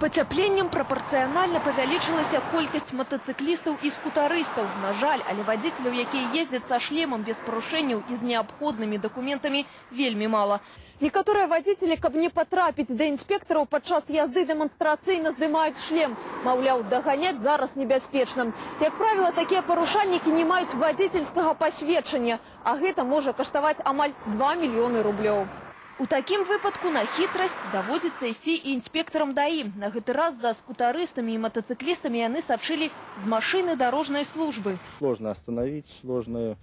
З пацяпленнем прапарцыянальна павялічылася колькасць матацыклістаў і скутарыстаў. На жаль, але вадзіцеляў, якія ездзяць са шлемам без парушэнняў і з неабходнымі дакументамі, вельмі мала. Некаторыя вадзіцелі, каб не патрапіць да інспектараў, падчас язды дэманстрацыйна здымаюць шлем. Маўляў, даганяць зараз небяспечна. Як правіла, такія парушальнікі не маюць вадзіцельскага пасведчання, а гэта можа каштаваць амаль 2 мільёны рублёў. У такім выпадку на хітрасць даводзіцца ісці і інспектарам ДАІ. На гэты раз за скутарыстамі і матацыклістамі яны сачылі з машыны дарожнай службы. Сложно остановить, сложно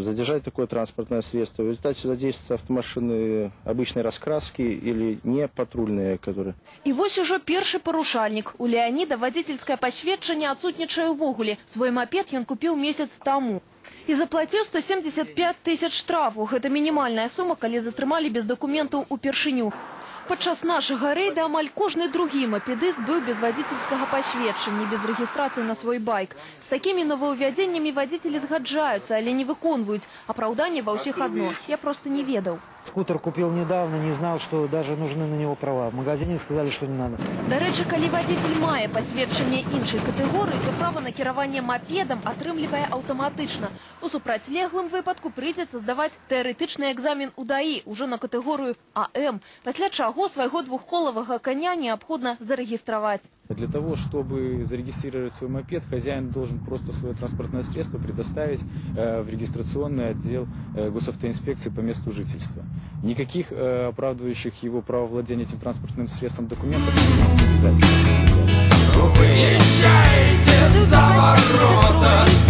задержать такое транспортное средство. В результате задействуются автомашины обычной раскраски или не патрульные, которые. І вось ужо першы парушальнік. У Леаніда вадзіцельскае пасведчанне адсутнічае ўвогуле. Свой мапед ён купіў месяц таму і заплаціў 175 тысяч штрафу. Гэта мінімальная сума, калі затрымалі без дакументаў упершыню. Падчас нашага рэйда амаль кожны другі мапедыст быў без вадзіцельскага пасведчання, без рэгістрацыі на свой байк. З такімі новаўвядзеннямі вадзіцелі згаджаюцца, але не выконваюць. Апраўданне ва ўсіх адно: «Я проста не ведаў». Скутер купил недавно, не знал, что даже нужны на него права. В магазине сказали, что не надо. Дарэчы, калі вадзіцель мае пасведчанне іншай катэгорыі, то права на кіраванне мапедам атрымлівае аўтаматычна. У супрацьлеглым выпадку прыйдзецца здаваць тэарэтычны экзамен у ДАІ ўжо на катэгорыю АМ, пасля чаго свайго двухколавага каня неабходна зарэгістраваць. Для того, чтобы зарегистрировать свой мопед, хозяин должен просто свое транспортное средство предоставить в регистрационный отдел госавтоинспекции по месту жительства. Никаких оправдывающих его право владения этим транспортным средством документов не обязательно. Выезжайте за ворота.